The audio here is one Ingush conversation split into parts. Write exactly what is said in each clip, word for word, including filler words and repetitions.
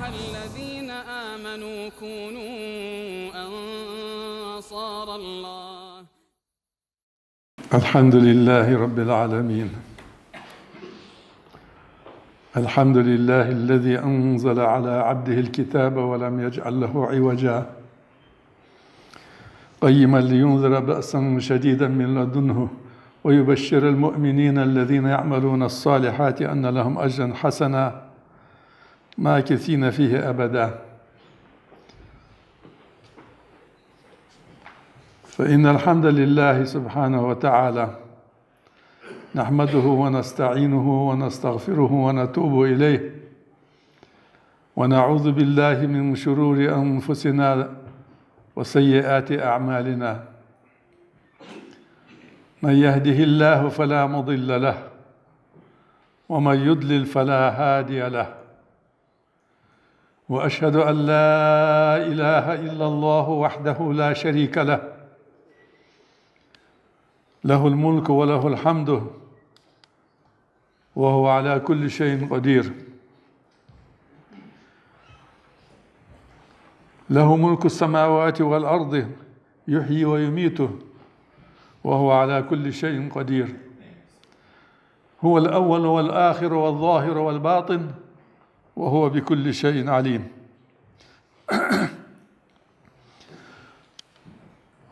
الذين آمنوا كونوا أنصار الله. الحمد لله رب العالمين. الحمد لله الذي أنزل على عبده الكتاب ولم يجعل له عوجا، قيما لينذر بأسا شديدا من لدنه ويبشر المؤمنين الذين يعملون الصالحات أن لهم أجرا حسنا ماكثين فيه أبدا. فإن الحمد لله سبحانه وتعالى نحمده ونستعينه ونستغفره ونتوب إليه، ونعوذ بالله من شرور أنفسنا وسيئات أعمالنا. من يهده الله فلا مضل له، ومن يضلل فلا هادي له. وأشهد أن لا إله إلا الله وحده لا شريك له، له الملك وله الحمد، وهو على كل شيء قدير. له ملك السماوات والأرض، يحيي ويميت، وهو على كل شيء قدير. هو الأول والآخر والظاهر والباطن، وهو بكل شيء عليم.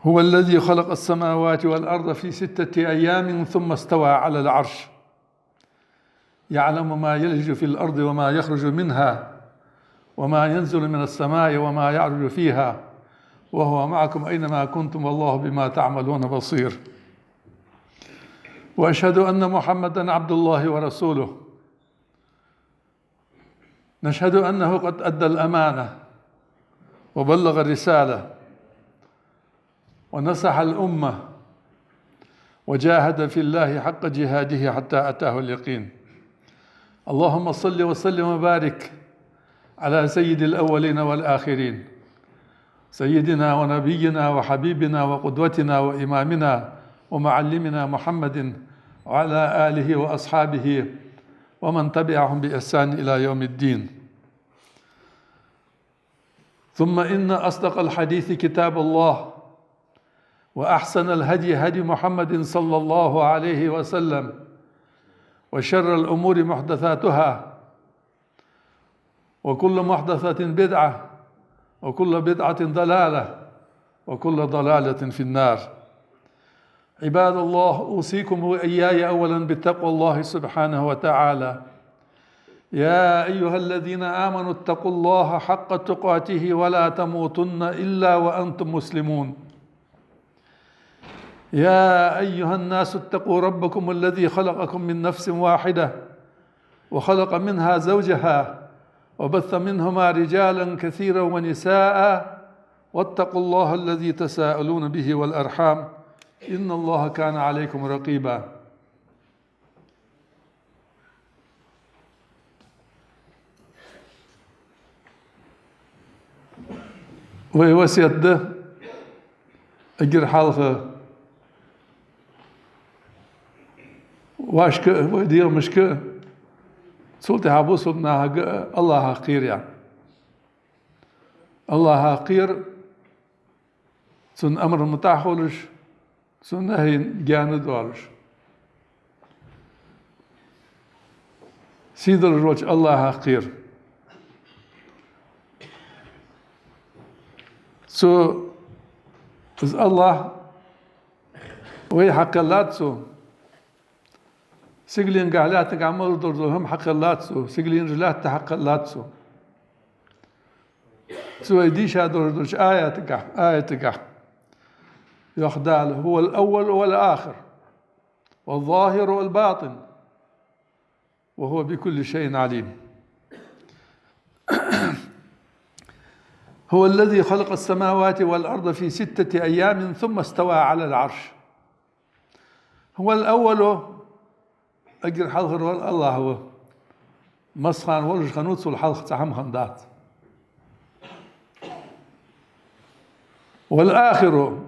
هو الذي خلق السماوات والأرض في ستة أيام ثم استوى على العرش. يعلم ما يلج في الأرض وما يخرج منها وما ينزل من السماء وما يعرج فيها وهو معكم أينما كنتم والله بما تعملون بصير. وأشهد أن محمدا عبد الله ورسوله. نشهد أنه قد أدى الأمانة وبلغ الرسالة ونصح الأمة وجاهد في الله حق جهاده حتى أتاه اليقين. اللهم صل وسلم وبارك على سيد الأولين والآخرين، سيدنا ونبينا وحبيبنا وقدوتنا وإمامنا ومعلمنا محمد وعلى آله وأصحابه ومن تبعهم بإحسان إلى يوم الدين. ثم إن أصدق الحديث كتاب الله، وأحسن الهدي هدي محمد صلى الله عليه وسلم، وشر الأمور محدثاتها، وكل محدثة بدعة، وكل بدعة ضلالة، وكل ضلالة في النار. عباد الله، أوصيكم وإياي أولا بتقوى الله سبحانه وتعالى. يا أيها الذين آمنوا اتقوا الله حق تقاته ولا تموتن إلا وأنتم مسلمون. يا أيها الناس اتقوا ربكم الذي خلقكم من نفس واحدة وخلق منها زوجها وبث منهما رجالا كثيرا ونساء واتقوا الله الذي تساءلون به والأرحام إن الله كان عليكم رقيبا. Вай васкет да эггара хьалха вайга а, вай дегӀамашка а, цул тӀехьагӀа бусалба нахага а АллахӀах кхера. АллахӀах кхера, Цун амран мутӀахьа хулаш, Цун нахьин гаьна долаш. Сийдолаш волча АллахӀах кхера. Цо, из АллахӀ вай хьакхеллад Цо. Сигаленгахьа, лаьттангахьа мел долаш дола хӀама хьакхеллад Цо, сигаленаш, лаьтта хьакхеллад Цо. Цо вайга дийша долаш долча аятагахьа, аятагахьа йоах Дала: «هو الأول والآخر والظاهر والباطن وهو بكل شيء عليم». «هو الذي خلق السماوات والأرض في ستة أيام ثم استوى على العرش». «هو الأول», эггара хьалхара вар АллахӀ ва. Массахана волаш хиннав, цул хьалха цхьа хӀама хиннадац. «والآخر»,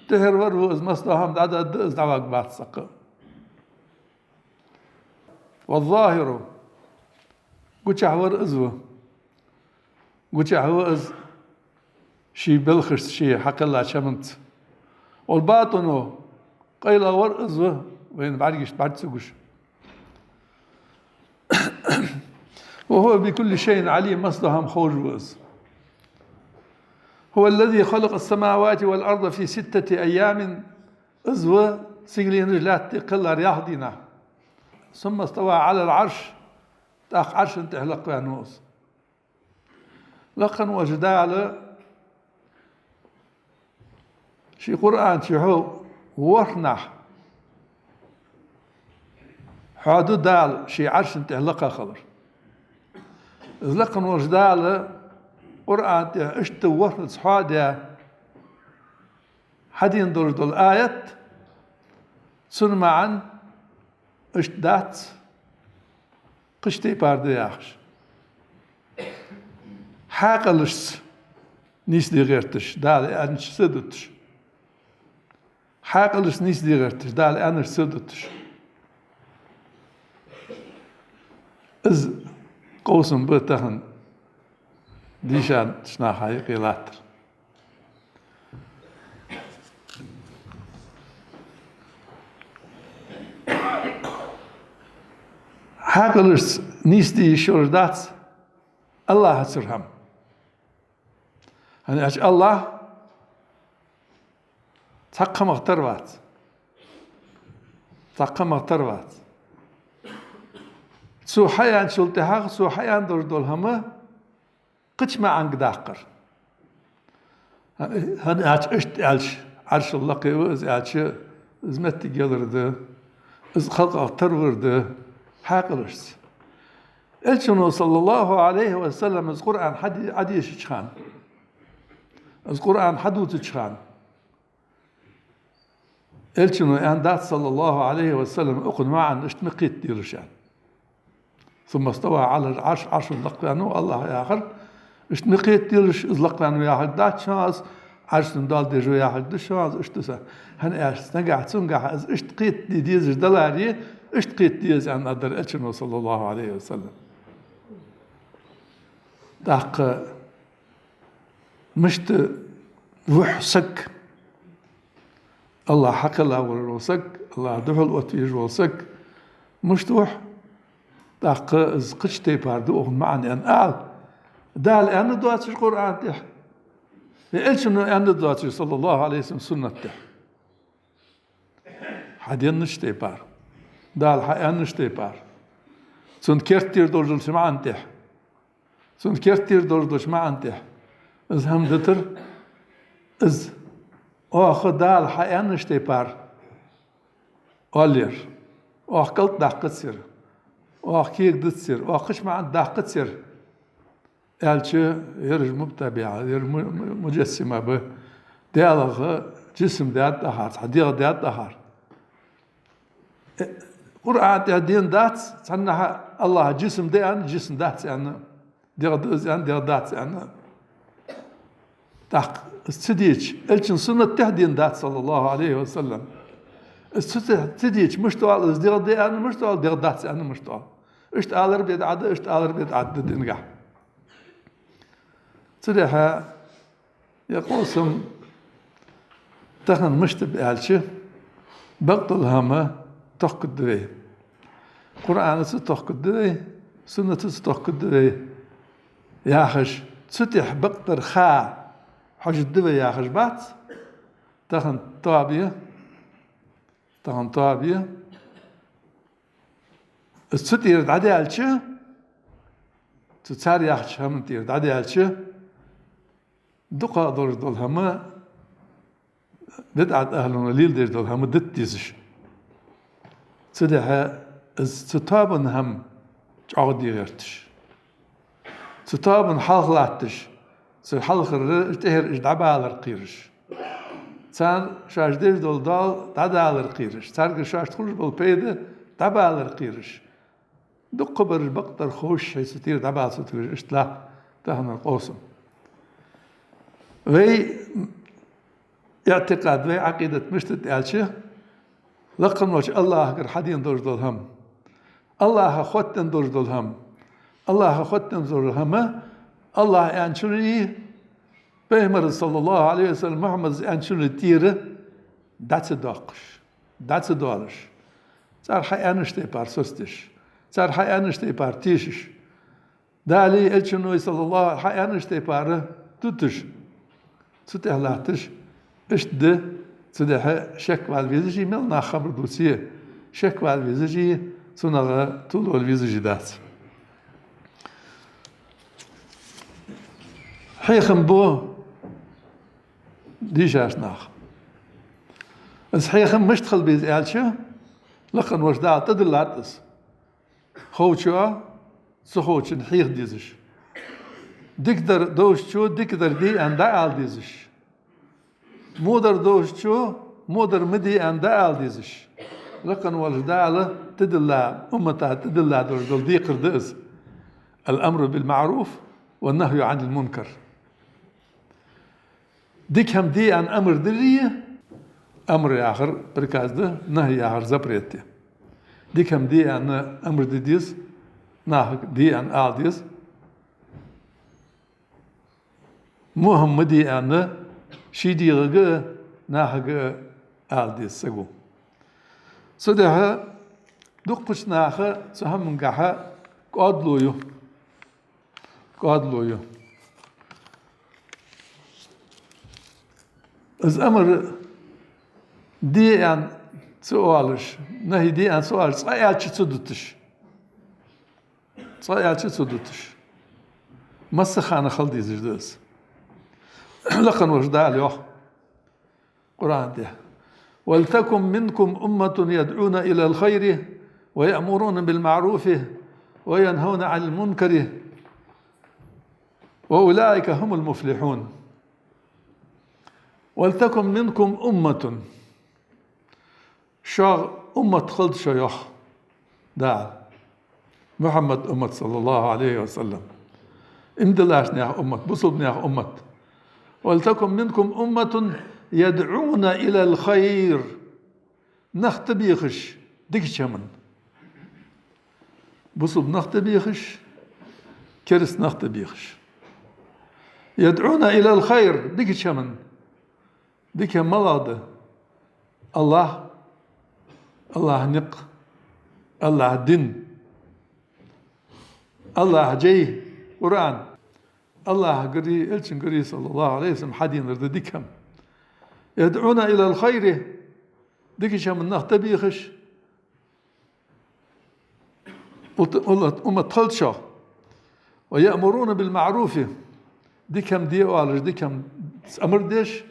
тӀехьара вар ва, из массадола хӀама дӀадоаладу, из дӀаваргвац цхьаккха. «والظاهر», гучахьа вар из ва. гучахь ва из ший белхашца, ший хьакхеллача хӀаманца. والباطن, къайлагӀвар из ва, вайна бӀаргашта бӀарга ца гуш. وهو بكل شيء عليم, массадолча хӀаман ховш ва из. هو الذي خلق السماوات والأرض في ستة أيام, из ва сигаленаш, лаьтташ кхеллар ялх дийнахьа. ثم استوى على العرش, тӀаккха Ӏарша тӀа лакхваьннав из. Лакха волча Дала ший Къуръан чу хьо ворхӀ нах хьоаду Дала ший Ӏарша тӀа лакха хилар. Из лакха волча Дала Къуръан тӀа иштта ворхӀазза хьоадаь, хьадена долаш дола аят, цун маӀан иштта дац, кхыча тайпара да яхаш. Хьаькъалашца нийсде гӀерташ, Дала аьннача са дуташ. Хьаькъалашца нийсде гӀерташ, Дала аьннача са дуташ. Из къовсам ба тахан дийшача наха юкъе латтар. Хьаькъалашца нийсде йиш йолаш дац АллахӀацара хӀама. ХӀана аьлча АллахӀ цхьаккха хӀамах тара вац. Цхьаккха хӀамах тара вац. Цо хьааьнначул тӀехьагӀа, цо хьааьнна долаш дола хӀама кхыча маӀанга даккхар. ХӀана аьлча иштта аьлча, Ӏаршал лакхе ва из аьлча, из моттиг ялар да, из халкъах тарвар да, хьаькъалашца. Элчано, صلى الله عليه وسلم, из Къуръан хьаде-, хьадешача хана, из Къуръан хьадувцача хана, Элчано аьнна дац, صلى الله عليه وسلم, укхун маӀан иштта ма кхетаделаш аьнна. ثم استوى على العرش, Ӏаршал лакхваьннав АллахӀ яхар, иштта ма кхетаделаш, из лакхваьннав яхилга дац шоана из, Ӏаршал доал деш ва яхилга да шоана из, иштта да из. ХӀана аьлча нагахьа цунгахьа из иштта кхетаде дезаш даларе, иштта кхетаде деза аьнна дар Элчано, صلى الله عليه وسلم. ТӀаккха мишта вухь саг, АллахӀ хьакхелла волаш вола саг, АллахӀа духьал отта везаш вола саг, мишта вухь, тӀаккха из кхыча тайпара да укхун маӀан аьнна ала. Дала аьнна доацаш Къуръан тӀа, е Элчано аьнна доацаш, صلى الله عليه وسلم, суннат тӀа. Хьаденнача тайпара, Дала хьааьннача тайпара, цунна керттера долаш долча маӀан тӀа. Цунна керттера долаш долча маӀан тӀа. Из хӀама дитар, из оаха Дала хьааьннача тайпара оал ер. Оаха кӀалтӀа даккхац ер, оаха кегадац ер, оаха кхыча маӀан тӀа даккхац ер. Аьлча, ераш мубтадиӀа, ераш му-, му-, муджассима ба. Даьлах джисм даьд ахар, цхьа дегӀ даьд ахар. Э, Къуръан тӀа денна дац, цхьаннахьа АллахӀа джисм да аьнна, джисм дац аьнна, дегӀ да из аьнна, дегӀ дац аьнна. ТӀаккха из ца дийча, Элчан суннат тӀа денна дац, صلى الله عليه وسلم. Из ца, ца дийча, мишта оал из дегӀ да аьнна, мишта оал дегӀ дац аьнна, мишта оал. Иштта алар бидӀа да, иштта алар бидӀа да динагахьа. Цудухьа ер къовсам тахан мишта ба аьлча, бакъдола хӀама тохкаргда вай. Къуръанаца тохкаргда вай, суннатаца тохкаргда вай яхаш, цу тӀа бакъдар ха хьожаргда вай яхаш бац. Тахан тоаба я, тахан тоаба я. Из цу тӀера дӀадаьлча, цу цар яхача хӀаман тӀера дӀадаьлча, дукхагӀа долаш дола хӀама, бидӀат ахӀлуна леладеш дола хӀама дита дезаш. Цудухьа из цу тоабан хӀама чӀоагӀде гӀерташ, цу тоабан хьалха латташ, цу хьалхара тӀехьара уж дӀабалар кхераш, царна шоаш деш дола доал дӀадалар кхераш, царгара шоашта хулаш бола пайда дӀабалар кхераш. ДукхагӀбараш бакъдар ховш, хьай цу тӀера дӀабала ца тугаш, иштта латт таханара къовсам. Вай иӀтикъад, вай Ӏакъидат мишта да аьлча, лакха волча АллахӀагара хьадена долаш дола хӀама, АллахӀа хоттаденна долаш дола хӀама, АллахӀа хоттаденна долаш дола хӀама, АллахӀа аьнначура, Пайхамара, صلى الله عليه وسلم, Мухьаммада аьнначура тӀера дӀа ца доаккхаш, дӀа ца доалаш, цар хьааьннача тайпара соцадеш, цар хьааьннача тайпара тешаш, Даьлеи Элчанеи, صلى الله, хьааьннача тайпара дуташ, цу тӀа латташ, иштта да. Цудухьа шеквала везаш а, мел наха хабар дувце а, шеквала везаш а, цунах тилвала везаш а дац. Хьехам бу дийшача наха. Из хьехам мишта хила беза аьлча, лакха волча Дала тӀадиллад из. Ховчо ца ховчоа хьеха дезаш. Дикадар долчо дикадар де аьнна дӀаала дезаш. Водар долчо водар ма де аьнна дӀаала дезаш. Лакха волча Дала тӀадилла, уммата тӀадилла долаш дола декхар да из. الأمر بالمعروف والنهي عن المنكر. Дика хӀама де аьнна амар дале, амар яхар приказ да, нахӀй яхар запрет я. Дика хӀама де аьнна амар де деза, нахага де аьнна ала деза. Во хӀама ма де аьнна ший дегӀага а, нахага а ала деза саго. Цудухьа дуккхача наха цу хӀамангахьа кӀоадало ю. КӀоадало ю. Из амар де аьнна ца оалаш, нахӀй де аьнна ца оалаш, цкъа аьлча ца дуташ. Цкъа аьлча ца дуташ. Массахана хила дезаш да из. Лакха волча Дала йоах Къуръан тӀа: «ولتكن منكم أمة يدعون إلى الخير ويأمرون بالمعروف وينهون عن المنكر وأولئك هم المفلحون». «ولتكن منكم أمة». Шух уммат хилда шо, йоах Дала. Мухьаммада уммат, صلى الله عليه وسلم. Иман диллача наьха уммат, бусалба наьха уммат. «ولتكن منكم أمة يدعون إلى الخير». Нах тӀабехаш дикача хӀаман. Бусалба нах тӀабехаш, кераста нах тӀабехаш. «يدعون إلى الخير», дикача хӀаман. Дика хӀама малагӀа да? АллахӀ, АллахӀа никъ, АллахӀа дин, АллахӀа жай, Къуръан, АллахӀагареи Элчангареи, صلى الله عليه وسلم, хьаденар да дика хӀама. «يدعون إلى الخير», дикача хӀаман нах тӀабехаш, Ут-, улат-, уммат хилда шо. «ويأمرون بالمعروف», дика хӀама де оалаш, дика хӀаман амар деш.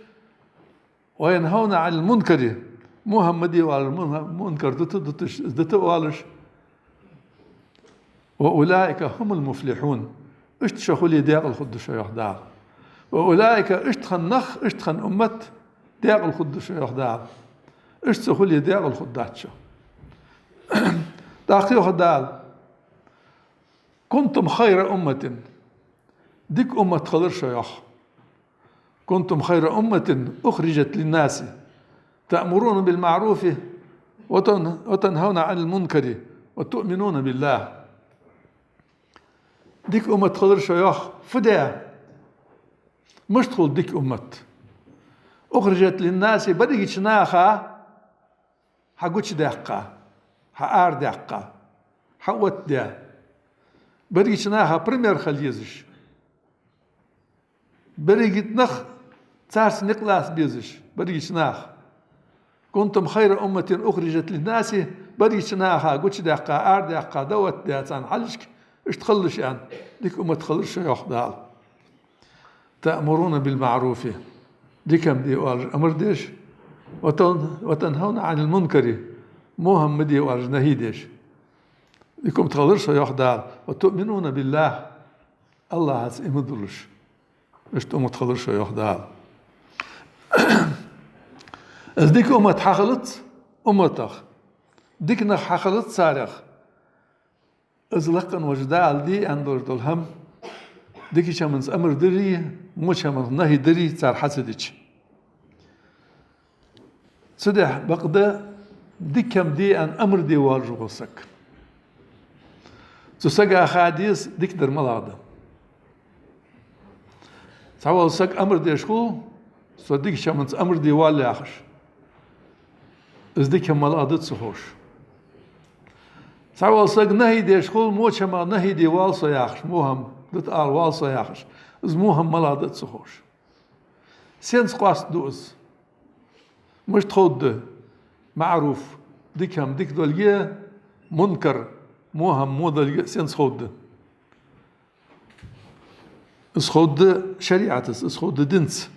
«وينهون عن المنكر», во хӀама ма де оалаш, мун-, мункар дита, дуташ, дита оалаш. «وأولئك هم المفلحون». Иштта шо хуле, декъала хургда шо, йоах Дала. «وأولئك», иштта хинна нах, иштта хинна уммат декъала хургда шо, йоах Дала. Иштта ца хуле, декъала хургдац шо. ТӀаккха йоах Дала: «كنتم خير أمة». Дика уммат хилар шо, йоах. «كنتم خير أمة أخرجت للناس تأمرون بالمعروف وتن-، وتنهون عن المنكر وتؤمنون بالله». Дика уммат хилар шо, йоах. Фу де? Мишта хул дика уммат? «أخرجت للناس», берригача наха хьагучадаьккха, хьаарадаьккха, хьаоттадаь. Берригача наха пример хила езаш. Беррига нах царца никъ лаца безаш, берригача наха. «كنتم خير أمة أخرجت للناس», берригача наха гучадаьккха, арадаьккха, даӀват даь царна хьалхашка, иштта хилалаш аьнна, дика уммат хилар шо, йоах Дала. «تأمرون بالمعروف», дика хӀама де оалаш амар деш, «وتن-، وتنهون عن المنكر», во хӀама ма де оалаш нахӀий деш. Дика уммат хилар шо, йоах Дала. «وتؤمنون بالله», АллахӀаца иман дуллаш. Иштта уммат хилар шо, йоах Дала. Из дика уммат хьахилац умматах, дика нах хьахилац царех, из лакха волча Дала де аьнна долаш дола хӀама, дикача хӀаманца амар дари, воча хӀаманца нахӀий дари цар хьа ца дича. Цудухьа бакъда дика хӀама де аьнна амар де воаллаш вола саг. Цу сага ха деза дикадар малагӀа да. Цхьавола саг амар деш хул, со дикача хӀаманца амар де валла яхаш. Из дика хӀама малагӀа да ца ховш. Цхьавола саг нахӀи деш хул, воча хӀамах нахӀи де валла со яхаш, во хӀама дита ала валла со яхаш. Из во хӀама малагӀа да ца ховш. Сенца къоастаду из? Мишта ховргда маӀруф, дика хӀама дика долга, мункар, во хӀама во долга сенца ховргда? Из ховргда шариӀатаца, из ховргда динца.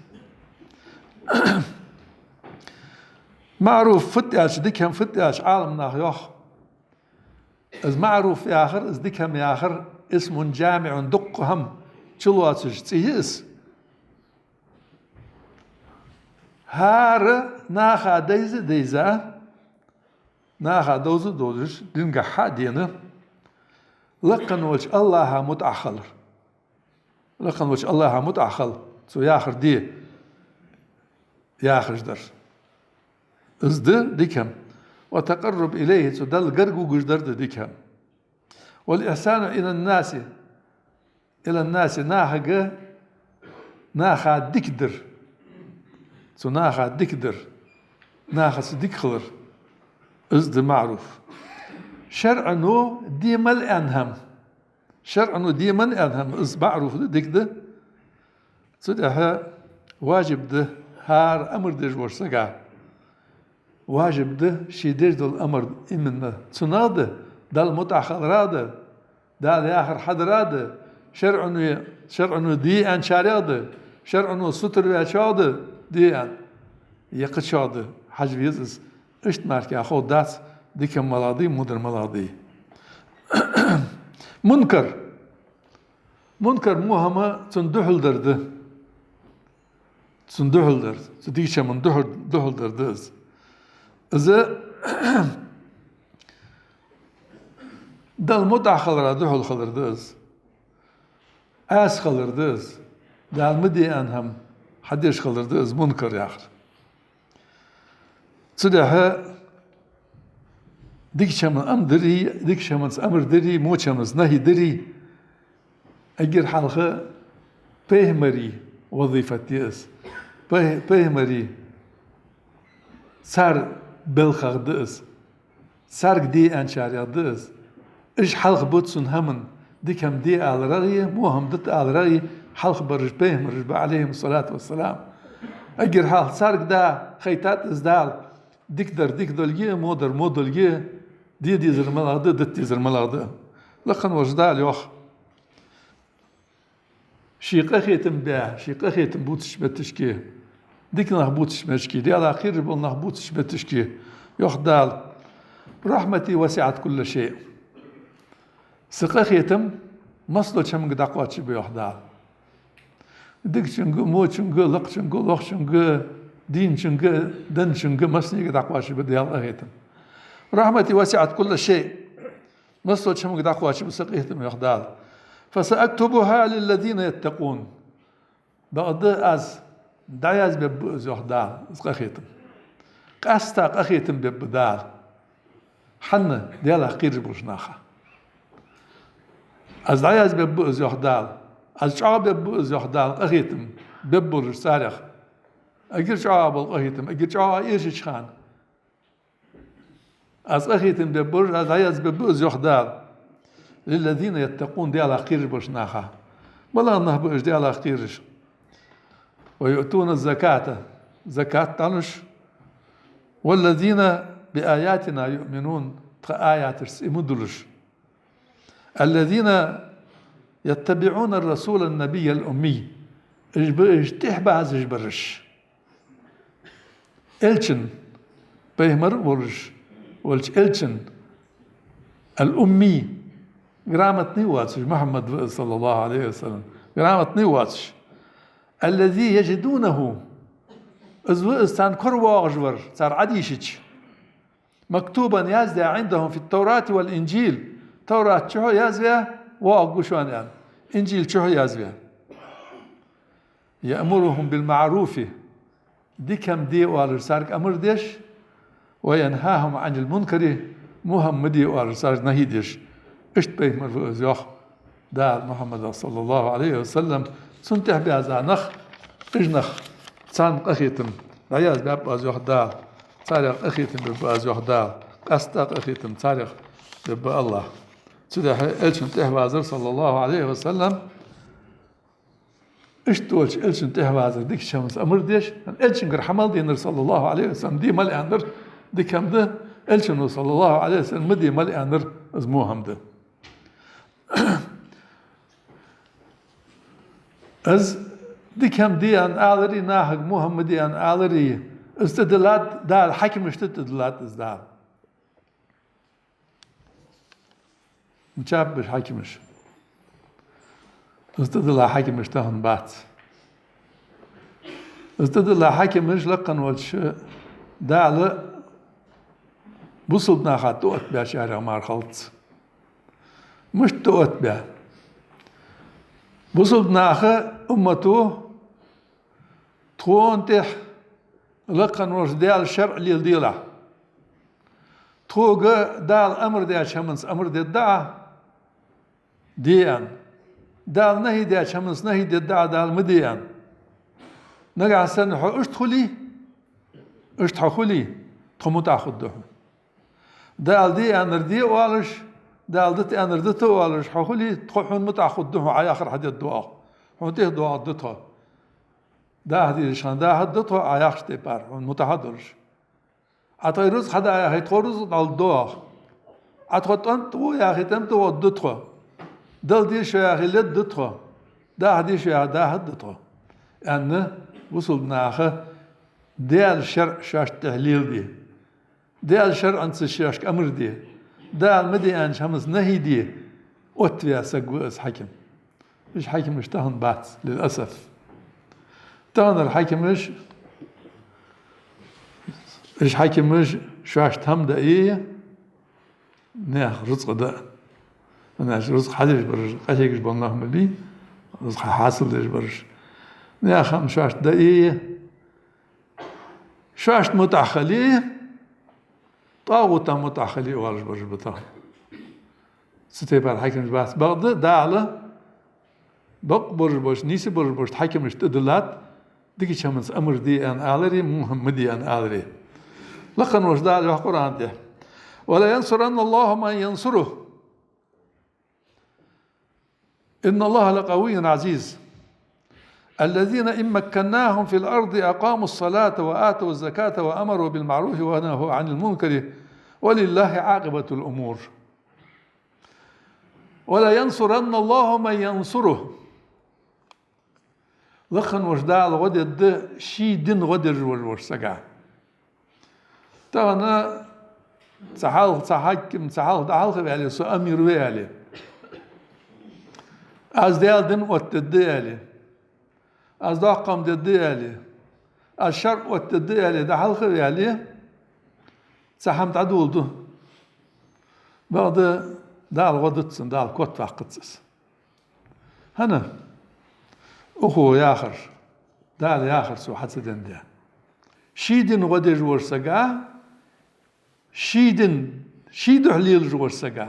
МаӀруф фуд аьлча, дика хӀама фуд аьлча, Ӏаламнаха йоах: из маӀруф яхар, из дика хӀама яхар, исмун жамиӀун, дуккха хӀама чулоацаш цӀи я из. ХӀара наха дайза а дайза, наха довза а довзаш, динагахьа а дена, лакха волча АллахӀа мутӀахьа хилар. Лакха волча АллахӀа мутӀахьа хила, цо яхар де яхаш дар. Из да дика хӀама. والتقرب إليه, цу Далла гарга вугаш дар да дика хӀама. والإحسان إلى الناس، إلى الناس, нахага, наха дика дар. Цу наха дика дар. Нахаца дика хилар. Из да маӀруф. ШарӀо де мел аьнна хӀама. ШарӀо де мел аьнна хӀама, из маӀруф да, дика да. Цудухьа важиб да хӀара амар деш волча сага. Важиб да ший деш дола амар именно цунах да, Далла мутӀахьа хилар а да, Дала яхар хьадар а да, шарӀо, шарӀо де аьнначарех а да, шарӀо сутара ваьчох а да, де аьнна, е кхычох а да, хьажа веза из. Иштта мара ховргдац дика хӀама малагӀа да, мудар малагӀа да. Мункар. Мункар во хӀама цунна духьал дар да. Цунна духьал дар, цу дикача хӀаманна духьал, духьал дар да из. Из Далла мутӀахьа хилара духьал хилар да из. Ӏаьса хилар да из. Дала ма де аьнна хӀама хьадеш хилар да из мункар яхар. Цудухьа дикача хӀаманна амар дари, дикача хӀаманца амар дари, воча хӀаманца нахӀи дари, эггара хьалха пайхамарий вазифат я из. Пай-, пайхамарий, цар белхах да из. Царга де аьнначарех да из. Уж хьалха ба цу хӀаман, дика хӀама де аларах а, во хӀама дита аларах а хьалха бараш пайхамараш ба, عليهم الصلاة والسلام. Эггара хьалха царга да хайтад из Дала, дика дар дика долга, во дар во долга, де дезар малагӀа да, дита дезар малагӀа да. Лакха волча Дала йоах: ший къахетам баь, ший къахетам бувцача моттиге, дика нах бувцача моттиге, Даьлах кхераш бола нах бувцача моттиге, йоах Дала: رحمتي وسعت كل شيء. Са къахетам массадолча хӀаманга дӀакхоачаш ба, йоах Дала. Дикачунга, вочунга, лакхачунга, лохачунга, дийначунга, денначунга, массанега дӀакхоачаш ба Даьла къахетам. رحمتي وسعت كل شيء. Массадолча хӀаманга дӀакхоачаш ба са къахетам, йоах Дала. فسأكتبها للذين يتقون. Бакъда аз дӀаязбергба из, йоах Дала, из къахетам. Къаьстта къахетам бергба Дала. Хьанна? Даьлах кхераш болча наха. Аз дӀаязбергба из, йоах Дала. Аз чӀоагӀбергба из, йоах Дала, къахетам бергболаш царех. Эггара чӀоагӀа бола къахетам, эггара чӀоагӀа эшача хана. Аз къахетам бергболаш, аз дӀаязбергба из, йоах Дала. للذين يتقون, Даьлах кхераш болча наха. МалагӀа нах ба уж Даьлах кхераш? ويؤتون الزكاة, закат дӀалуш. والذين بآياتنا يؤمنون, тха аяташца иман дуллаш. الذين يتبعون الرسول النبي الأمي. Уж ба уж тӀехьабазаш бараш. Элчан, пайхамар а волаш, волча элчан, الأمي, грамотни а воацаш, Мухьаммад ва из, صلى الله عليه وسلم, грамотни а воацаш. الذي يجدونه, из ва из царна коравоагӀаш вар, цар Ӏодийшача. مكتوبا, яздаь, عندهم في التوراة والإنجيل, Таврат чу а яздаь, воагӀаргва шоана аьнна, Инжил чу а яздаь. يأمرهم بالمعروف, дика хӀама де оалаш царга амар деш, وينهاهم عن المنكر, во хӀама ма де оалаш царга нахӀи деш. Иштта пайхамар ва из, йоах. Дала Мухьаммадах, صلى الله عليه وسلم, цунна тӀехьа баьза нах, уж нах, царна къахетам дӀаязбаьб аз, йоах Дала, царех къахетам баьб аз, йоах Дала, къаьстта къахетам царех баьб АллахӀа. Цудухьа Элчанна тӀехьа вазар, صلى الله عليه وسلم, иштта волча Элчанна тӀехьа вазар дикача хӀаманца амар деш, Элчангара хӀама мел денар, صلى الله عليه وسلم, де мел аьннар дика хӀама да, Элчано, صلى الله عليه وسلم, ма де мел аьннар из во хӀама да. Из дика хӀама де аьнна алари, нахага во хӀама ма де аьнна алари, из тӀадиллад Дала, хьакимашта тӀадиллад из Дала. Мичаб уж хьакимаш? Из тӀадилла хьакимаш тахан бац. Из тӀадилла хьакимаш лакха волча Дала бусалба наха тӀаоттабаьчарех мара хилац. Мишта тӀаоттабаь? Бусалба наха, уммато, тхона тӀехьа лакха волча Даьла шарӀ леладелахь. Тхога Дала амар даьча хӀаманца амар дергда Ӏа, де аьнна. Дала нахьи даьча хӀаманца нахьи дергда Ӏа, Дала ма де аьнна. Нагахьа санна хьо иштта хуле, иштта хьо хуле, тхо мутӀахьа хургда хьона. Дала де аьннар де оалаш, Дала дита аьннар дита оалаш хьо хуле, тхо хьона мутӀахьа хургда хьона, Ӏа яхар хьадергда оаха. Хьона тӀехьа доагӀаргда тхо. Даха дезача хана дахаргда тхо, Ӏа яхача тайпара, хьона мутӀахьа долаш. Ӏа тхоай рузкъа хьада яхе, тхо рузкъа дӀалургда оаха. Ӏа тхо тӀом тӀа гӀо яхе, тӀом тӀа гӀоргда тхо. Дала де шо яхе, лергда тхо. Даха де шо яхе, дахаргда тхо. Аьнна, бусалба наха Даьла шарӀ шоашта тӀехьа леладе. Даьла шарӀанца шоашка амар де. Дала ма де аьннача хӀаманца нахьи де. Оттаваь саг ва из хьаким. Уж хьакимаш тахан бац, للأسف. Таханара хьакимаш, уж хьакимаш шоашта хӀама даа, наьха рузкъа даа. Наьха рузкъа хьадеш бараш, къахьегаш бола нах ма бий, рузкъа хьасил деш бараш. Наьха хӀама шоашта даа, шоашта мутӀахьа хиле, тӀагӀута мутӀахьа хиле оалаш бараш ба тахан. Цу тайпара хьакимаш бац. Бакъда Дала бакъ болаш болча, нийса болаш болча хьакимашта тӀадиллад, дикача хӀаманца амар де аьнна алари, во хӀама ма де аьнна алари. Лакха волча Дала йоах Къуръана тӀа: «ولينصرن الله من ينصره». «إن الله لقوي عزيز. الذين إن مكناهم في الأرض أقاموا الصلاة وآتوا الزكاة وأمروا بالمعروف ونهوا عن المنكر ولله عاقبة الأمور. ولينصرن الله من ينصره». Лакха волча Дала гӀо дергда ший дина гӀо деш волча сага. Тахан цхьа хьалха, цхьа хьаким, цхьа хьалха дӀахьалха ваьле, со амир ва аьле, аз Даьла дин оттадергда аьле, аз доккха хӀама дергда аьле, аз шарӀ оттадергда аьле, дӀахьалха ваьле, цхьа хӀама дӀадоладу. Бакъда Дала гӀо дергдац цунна, Дала котваккхаргвац из. ХӀана? Укхо яхар, Дала яхар цо хьа ца денна де. Ший дина гӀо деш волча сага, ший дин ший духьа лелаш волча сага,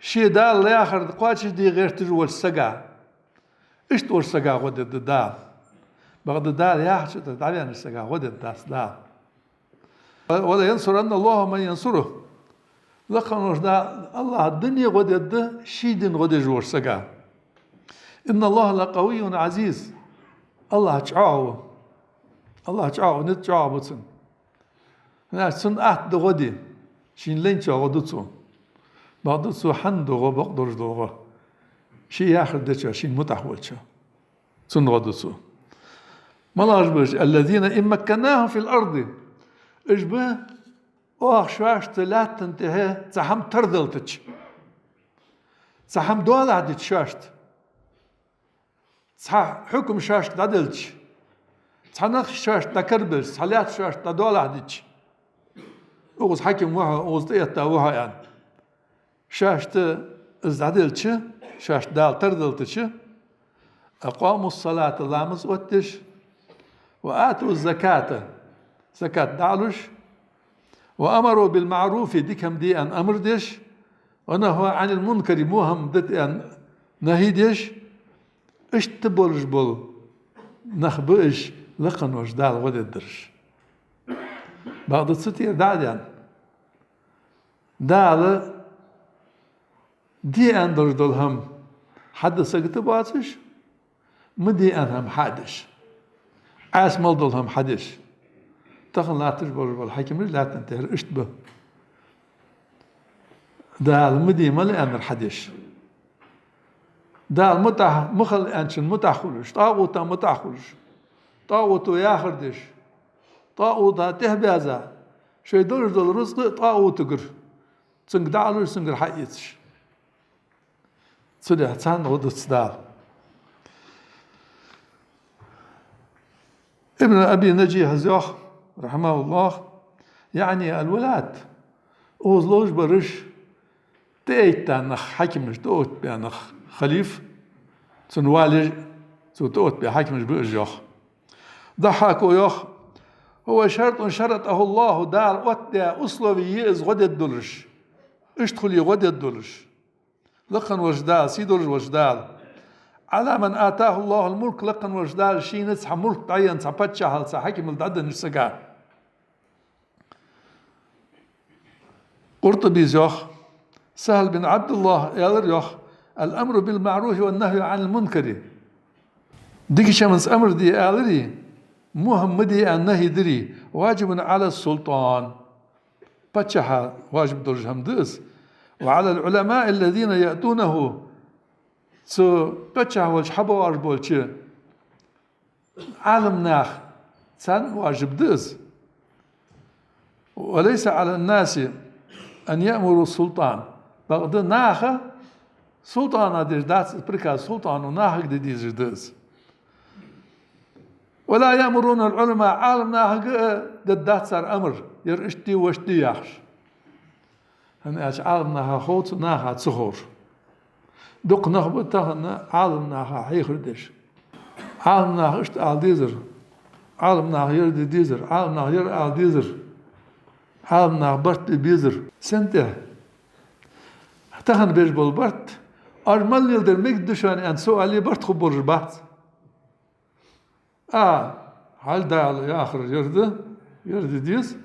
ше Дала яхар кхоачашде гӀерташ волча сага, иштта волча сага гӀо дергда Дала. Бакъда Дала яхача тӀа дӀаваьннача сага гӀо дергдац Дала. «ولينصرن الله من ينصره». Лакха волча Дала, АллахӀа дина гӀо дергда ший дина гӀо деш волча сага. «إن الله لقوي عزيز». АллахӀ чӀоагӀа ва. АллахӀ чӀоагӀа ва, низ чӀоагӀа ба цун. ХӀана аьлча цунна атта да гӀо де. Шийна лайначоа гӀо ду цо. Бакъда цо хьанна ду гӀо, бакъдолаш дола гӀо? Ше яхар дечоа, шийна мутӀахьа волчоа. Цунна гӀо ду цо. МалагӀаш ба уж? «الذين إن مكناهم في الأرض». Уж ба оаха шоашта лаьттан тӀа цхьа хӀама тардалийтача, цхьа хӀама доалахьа дича шоашта, цхьа хьукам шоашка дӀаделча, цхьа нах шоашта дӀакарабелча, цхьа лаьтта шоашта дӀадоалахьа дича, укхаза хьаким ва хьо, укхаза тӀаэтта ва хьо аьнна. Шоашта из дӀаделча, шоашта Дала тардалийтача, «أقاموا الصلاة», ламаз оттадеш, «وآتوا الزكاة», закат дӀалуш, «وأمروا بالمعروف», дика хӀама де аьнна амар деш, «ونهوا عن المنكر», во хӀама дита аьнна нахьи деш, иштта болаш бола нах ба уж, лакха волча Дала гӀо дергдараш. Бакъда цу тӀера дӀа а даьнна, Дала де аьнна долаш дола хӀама хьаде сагота боацаш, ма де аьнна хӀама хьа а деш, Ӏаьса мел дола хӀама хьадеш. Тахан латташ болаш бола хьакимаш лаьттан тӀара иштта ба. Дала ма де, мала аьннар хьадеш. Дала мутӀахь, ма хила аьнначун мутӀахь хулаш, тӀагӀута мутӀахь хулаш, тӀагӀуто яхар деш, тӀагӀута тӀехьабаьза, шоай долаш дола рузкъа а тӀагӀутагара, цунга дӀаалуш, цунгара хьаэцаш. Цудухьа царна гӀо дац Дала. Ибн Аби Наджихьа йоах, рахьимахӀуллахӀ, яӀни алвулат, укхаза ловш бараш, тӀаэтта нах, хьакимаш, тӀаоттабаь нах, халиф, цун вале, цо тӀаоттабаь хьакимаш ба уж, йоах. Даххьака йоах: هو شرط شرطه الله, Дала оттадаь услови я из гӀо дергдолаш, иштта хуле гӀо дергдолаш. Лакха волча Дала, сий долаш волча Дала. على من آتاه الله الملك, лакха волча Дала шийна цхьа мулк дӀаенна, цхьа паччахьал, цхьа хьакимал дӀаденнача сага. Къуртубис йоах, СахӀл бин ӀабдуллахӀа аьлар йоах: الأمر بالمعروف والنهي عن المنكر. Дикача хӀаманца амар де алари, во хӀама ма де аьнна нахьи дари, واجب على السلطان, паччахьа важиб долаш хӀама да из. وعلى العلماء الذين يأتونه, цу паччахь волча хьабоагӀаш болча Ӏалам наха, царна важиб да из. وليس على الناس أن يأمروا السلطان. Бакъда наха султӀана деш дац из приказ, султӀано нахага де дезаш да из. ولا يأمرون العلماء, Ӏалам нахага а дергдац цар амар, ер иштта де, вешта де яхаш. ХӀана аьлча Ӏалам наха хов цу наха ца ховш. Дукха нах ба тахан Ӏалам наха хьехар деш. Ӏалам наха иштта ала дезар, Ӏалам наха ер де дезар, Ӏалам наха ер ала дезар, Ӏалам наха барт бе безар. Сен тӀа? Тахан беш бола барт, оаш мел леладер мегаш да шоана аьнна суал е барт хургболаш бац. А, хьал Дала яхар ер да, ер де деза,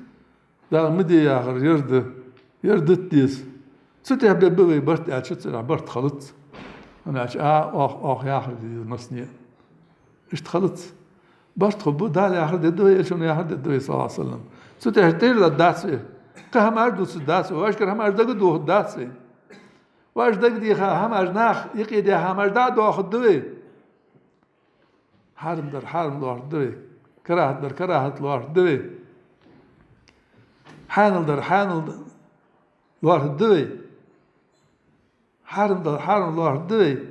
Дала ма де яхар ер да, ер дита деза. Цу тӀа бе ба вай барт аьлча, цу тӀа барт хилац. ХӀана аьлча, а, оаха, оаха яхар де деза массане а. Иштта хилац. Барт хургба, Дала яхар дергда вай, Элчано яхар дергда вай, саллаллахӀу ӀалайхӀи ва саллам. Цу тӀа тӀера дац вай. Кхы хӀамаш дувцаргдац вай, вӀашкара хӀамаш дагадохаргдац вай. ВӀаши дагадеха хӀамаш, наха юкъе даь хӀамаш дӀа а доахаргда вай. Хьарам дар хьарам лоархӀаргда вай, карахӀат дар карахӀат лоархӀаргда вай, хьанал дар хьанал лоархӀаргда вай, хьарам дар хьарам лоархӀаргда вай.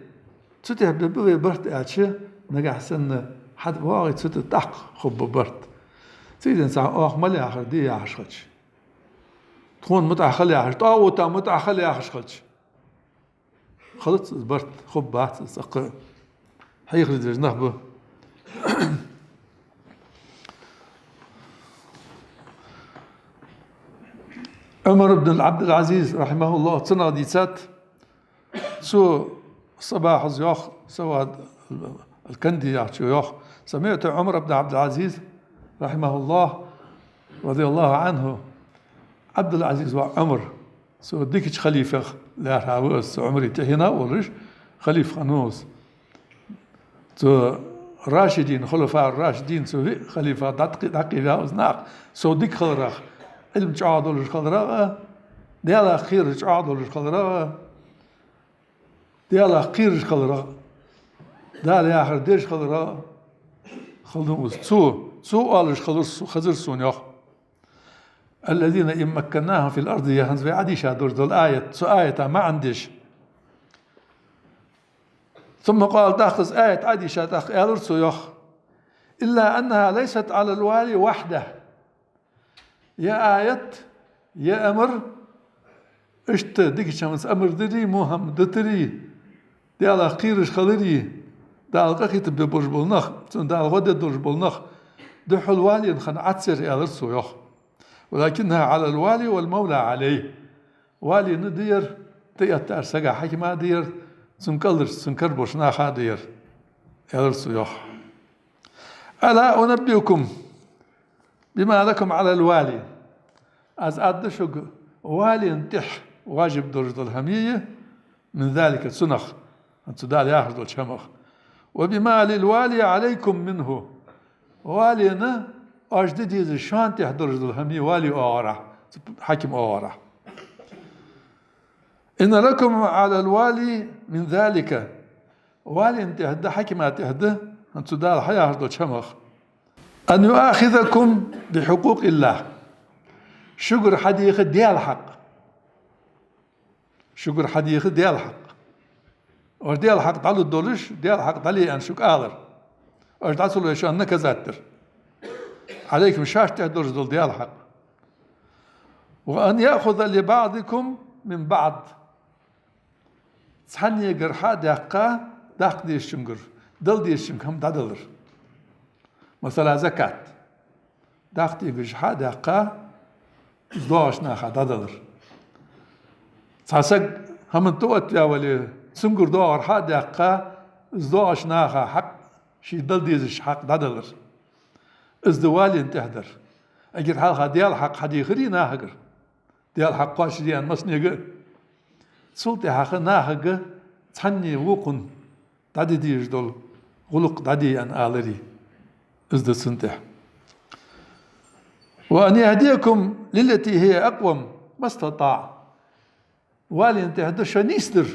Цу тӀа бе ба вай барт аьлча, нагахьа санна хьатӀавоагӀе, цу тӀа тӀаккха хургба барт. Цигара денз цхьа оаха мел яхар де яхаш хилча, тхона мутӀахьа хила яхаш, тӀагӀута мутӀахьа хила яхаш хилча, хилац из барт, хургбац из, цӀаккха хьехар деш нах ба. Ӏумар ибн Ӏабдул-Ӏазиз, рахьимахӀуллахӀ, цунах дийцад, цо Сабахьас йоах, Савад ал-Канди яхачо йоах: سمعت عمر بن عبد العزيز رحمه الله، رضي الله عنه, Ӏабдул-Ӏазиза воӀ Ӏумар, цу дикача халифех лаьрхӀа ва из, цу Ӏумара тӀехьенах а волаш, халиф хиннав из. Цу рашидин, хулафаъ рашидин, цу виъ халифа дӀакхе-, дӀакхийвав из нах, сов дика хиларах, Ӏилма чӀоагӀа долаш хиларах а, Даьлах кхераш чӀоагӀа долаш хиларах а, Даьлах кхераш хиларах, Дала яхар деш хиларах хиннав из. Цо, цо оалаш хилар со-, хезар сона, йоах. الذين إن مكناهم في الأرض, ер хӀанз вай Ӏодийша долаш дола аят, цу аята маӀан деш. ثم قال, тӀаккха из аят Ӏодийша, тӀаккха аьлар цо, йоах: إلا أنها ليست على الوالي وحده. Ер аят, ер амар, иштта дикача хӀаманца амар дари, во хӀама дитари, Даьлах кхераш хилари, Дала къахетам бергболаш бола нах, цунна Дала гӀо дергдолаш бола нах, духхьал валена хинна Ӏац ер, аьлар цо, йоах. ولكنها على الوالي والمولى عليه. Валена а да ер, тӀаэттача сага, хьакима а да ер, цун кӀалхарча, цун кара болча наха а ду ер, аьлар цо, йоах. ألا أنبئكم بما لكم على الوالي. Аз аргдий шуга валийна тӀехьа важиб долаш дола хӀама, من ذلك, цунах, цу Дала яхаш долча хӀамах. وبما للوالي عليكم منه. Валийна оаш де дезаш шоана тӀехьа долаш дола хӀама, вали оагӀорахьа, хьаким оагӀорахьа. إن لكم على الوالي من ذلك. Валийна тӀехьа да, хьакима тӀехьа да, цу Дала хьаяхаш долча хӀамах. أن يؤاخذكم بحقوق الله. Шугара хьадийха Даьла хьакъ. Шугара хьадийха Даьла хьакъ. Оаш Даьла хьакъ дӀалургдолаш, Даьла хьакъ дӀале аьнна шуга алар. Оаш дӀа ца лой, шоана наказать дар. عليكم, шоашта тӀехьа долаш дола Даьла хьакъ. وأن يأخذ لبعضكم من بعض. Цхьаннегара хьа а даьккха, даккха дезачунгара, дала дезачунга хӀама дӀадалар. Масала, закат. Даккха дезаш хьа а даьккха, из доагӀача наха дӀадалар. Цхьа саг хӀаман тӀа оттаваь вале, цунгара доагӀар хьа а даьккха, из доагӀача наха хьакъ, ший дала дезаш хьакъ дӀадалар. Из да валийна тӀехьа дар. Эггара хьалха Даьла хьакъ хьадийхарий нахагара? Даьла хьакъ кхоачашде аьнна массанега а. Цул тӀехьагӀа нахага цхьанне вокхунна дӀаде дезаш дола гӀулакх дӀаде аьнна аларий. Из да цунна тӀехьа. وأن يهديكم للتي هي أقوم ما استطاع. Валийна тӀехьа да шо нийсдар.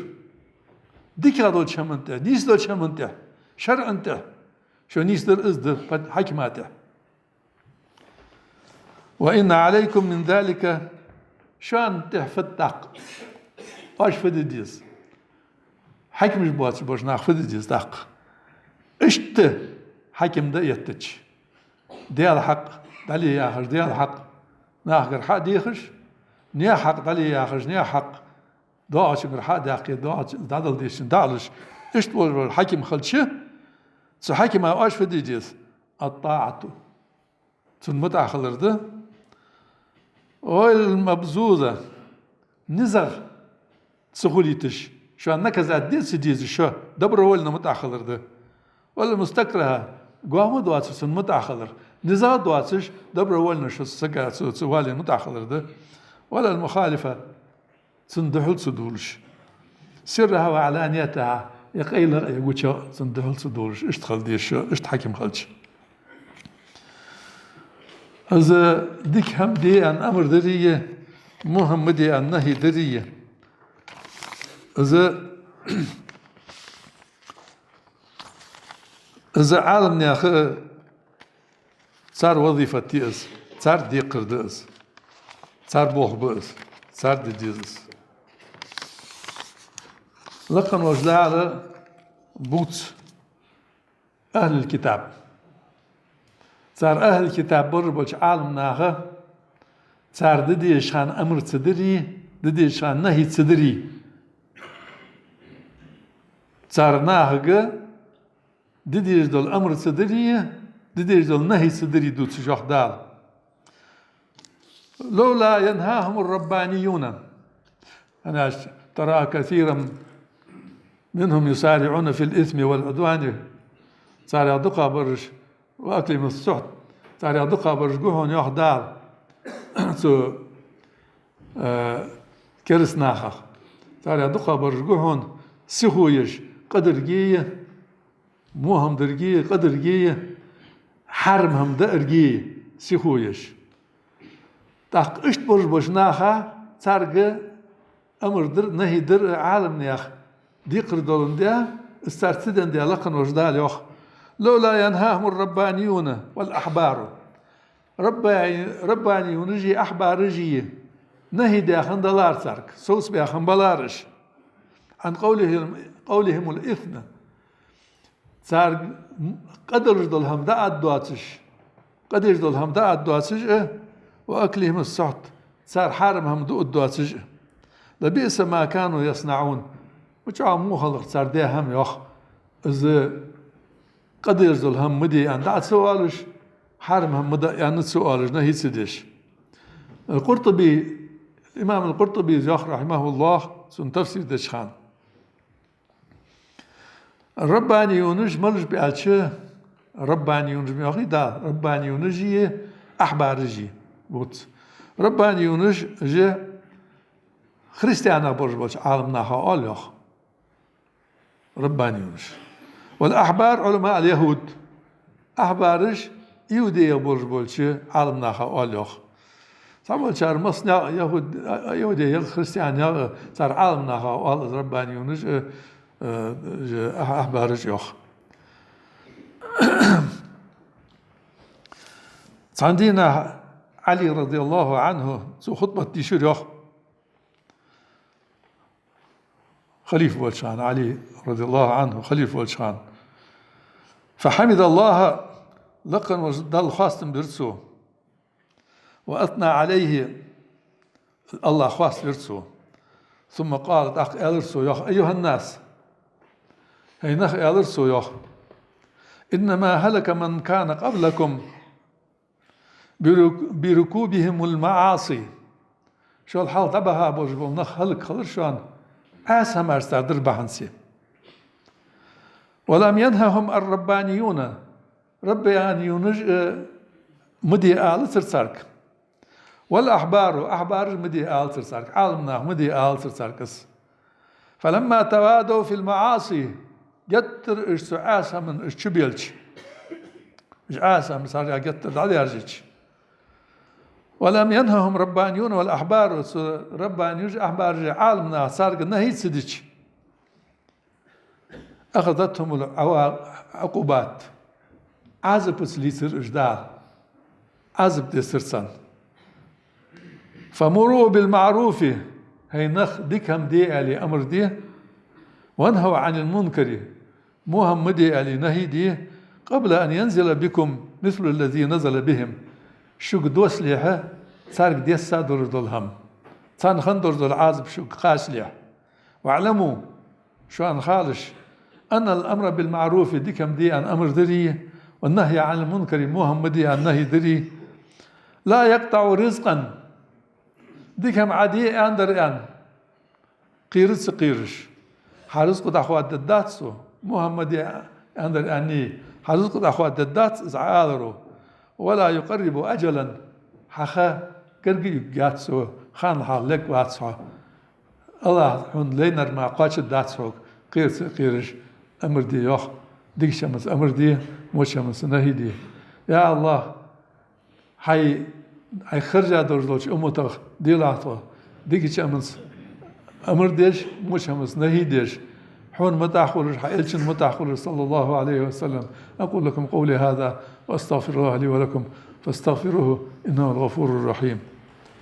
ДикагӀа долча хӀаман тӀа, нийса долча хӀаман тӀа, шарӀан тӀа. Шо нийсдар из да пад-, хьакима тӀа. وإن عليكم من ذلك, шоана тӀехьа фу да тӀаккха? Оаш фу де деза? Хьакимаш боацаш болча наха фу де деза тӀаккха? Иштта хьаким да эттача. Даьла хьакъ дӀале яхаш, Даьла хьакъ нахагара хьа а дехаш, наьха хьакъ дӀале яхаш, наьха хьакъ доагӀачунгара хьа а даьккха, доагӀача дӀадала дезачунна дӀа а луш, иштта волаш вола хьаким хилча, цу хьакима оаш фу де деза? الطاعة. Цунна мутӀахьа хилар да. غير المبذوذة, низагӀа ца хулийташ, шоана наказать де ца дезаш, шо добровольно мутӀахьа хилар да. ولا المستكرهة, гоама доацаш цунна мутӀахьа хилар. НизагӀа доацаш, добровольно шо сага цу, цу валийна мутӀахьа хилар да. ولا المخالفة, цунна духьал ца долаш. سرها وعلانيتها, е къайлагӀа, е гучагӀа цунна духьал ца долаш. Иштта хила деза шо, иштта хьаким хилча. Из дика хӀама де аьнна амар дарий, во хӀама ма де аьнна нахьи дарий. Из, из Ӏаламнаьха, цар вазифат я из, цар декхар да из, цар болх ба из, цар де деза из. Лакха волча Дала бувц ахьлул-китаб. Цар, ахьлул-китаб болаш болча Ӏаламнаха, цар де дезача хана амар ца дарий, де дезача хана нахьи ца дарий, цар нахага де дезаш дола амар ца дарий, де дезаш дола нахьи ца дарий дувцаш, йоах Дала. لولا ينهاهم الربانيون. ХӀана аьлча, ترى كثيرا منهم يسارعون في الإثم والعدوان. Царех дукхагӀбараш, وأكلهم السحت. Царех дукхагӀбараш гу хьона, йоах Дала, цу, э, кераста нахах. Царех дукхагӀбараш гу хьона сихо еш, къа даргеи, во хӀама даргеи, къа даргеи, хьарам хӀама дааргеи сихо еш. ТӀаккха иштта болаш болча наха, царга амар дар, нахьи дар Ӏаламнаьха декхар доландаь, из цар ца дендаь, лакха волча Дала йоах: لولا ينهاهم الربانيون والأحبار. Раббани-, раббаниюнаши ахьбараши нахьи даь хинна далара царга, совцабаь хинна балара уж. عن قولهم، قولهم الإثم. Цар къа далаш дола хӀама дӀааргдоацаш, къа деш дола хӀама дӀааргдоацаш а, وأكلهم السحت. Цар хьарам хӀама дуаргдоацаш а. لبئس ما كانوا يصنعون. Ма чӀоагӀа во хилар цар даь хӀама, йоах. Из къа деш дола хӀама ма де аьнна дӀа а ца оалаш, хьарам хӀама ма даа аьнна а ца оалаш, нахьи а ца деш. Къуртуби, имам ал-Къуртубис йоах, رحمه الله, цун тафсир деча хана. Раббаниюнаш малаш ба аьлча, раббаниюнаш ма йоахий Дала, раббаниюнаши ахьбараши бувц. Раббаниюнаш уж христианех болаш болча Ӏаламнаха оал йоах. Раббаниюнаш. والأحبار علماء اليهود. Ахьбараш иудеех болаш болча Ӏаламнаха оал йоах. Цхьаболчар массанех а, яхӀуд-, а, иудеех, христианех а, цар Ӏаламнаха оал из раббаниюнаш, э, э, же ах-, ахьбараш йоах. Цхьан дийнахьа Ӏали, радияллаху Ӏанху, цо хутбат дийшар йоах. Халифа волча хана, Ӏали, радияллаху Ӏанху, халифа волча хана. فحمد الله, лакха волча Далла хоастам бир цо. وأثنى عليه, АллахӀ хоаставир цо. ثم قال, тӀаккха аьлар цо йоах: أيها الناس, хӀай нах, аьлар цо йоах, إنما هلك من كان قبلكم برك-، بركوبهم المعاصي. Шул хьалха дӀабаха болаш бола нах хӀалакхилар шоана Ӏаьса хӀамашца дар бахьанца. ولم ينههم الربانيون, раббаниюнаш, э, ма де алацар царга. والأحبار, ахьбараш ма де алацар царга, Ӏаламнах ма де алацар царга из. فلما تواضعوا في المعاصي, геттара уж цу Ӏаьса хӀаман уж чубелча, уж Ӏаьса хӀама царгахьа геттара дӀадаьржача. ولم ينههم الربانيون والأحبار, цу раббаниюнаш, ахьбараш, Ӏаламнаха царга нахьи ца дича. أخذتهم العوا-، العقوبات. Ӏазапаца лийцар уж Дала. Ӏазап десар царна. فمروا بالمعروف, хӀай нах, дика хӀама де аьле амар де. وانهوا عن المنكر, во хӀама ма де аьле нахьи де. قبل أن ينزل بكم مثل الذي نزل بهم. Шуга доссалехьа царга десса долаш дола хӀама, царна хинна долаш дола Ӏазап шуга кхачалехьа. واعلموا, шоана халаш, أن الأمر بالمعروف, дика хӀама де аьнна амар дари, والنهي عن المنكر, во хӀама ма де аьнна нахьи дари, لا يقطع رزقا, дика хӀама Ӏа де аьннадар аьнна, кхера ца кхераш. Хьа рузкъа дӀахоададдац цо, во хӀама ма де аьннадар аьнна, хьа рузкъа дӀахоададдац из Ӏа аларо. ولا يقرب أجلا, хьа ха гарга юргьяц цо, ханал хьалха лергвац хьо. АллахӀа хьона лайнар мара кхоачаргдац хьога, кхера ца кхераш амар де йоах, дикача хӀаманца амар де, воча хӀаманца нахьи де. Я АллахӀ, хьай, хьай хержа долаш долча умматах делахь тхо, дикача хӀаманца амар деш, воча хӀаманца нахьи деш, хьона мутӀахьа хулаш, хьа элчанна мутӀахьа хулаш, صلى الله عليه وسلم. أقول لكم قولي هذا وأستغفر الله لي ولكم فاستغفروه إنه هو الغفور الرحيم.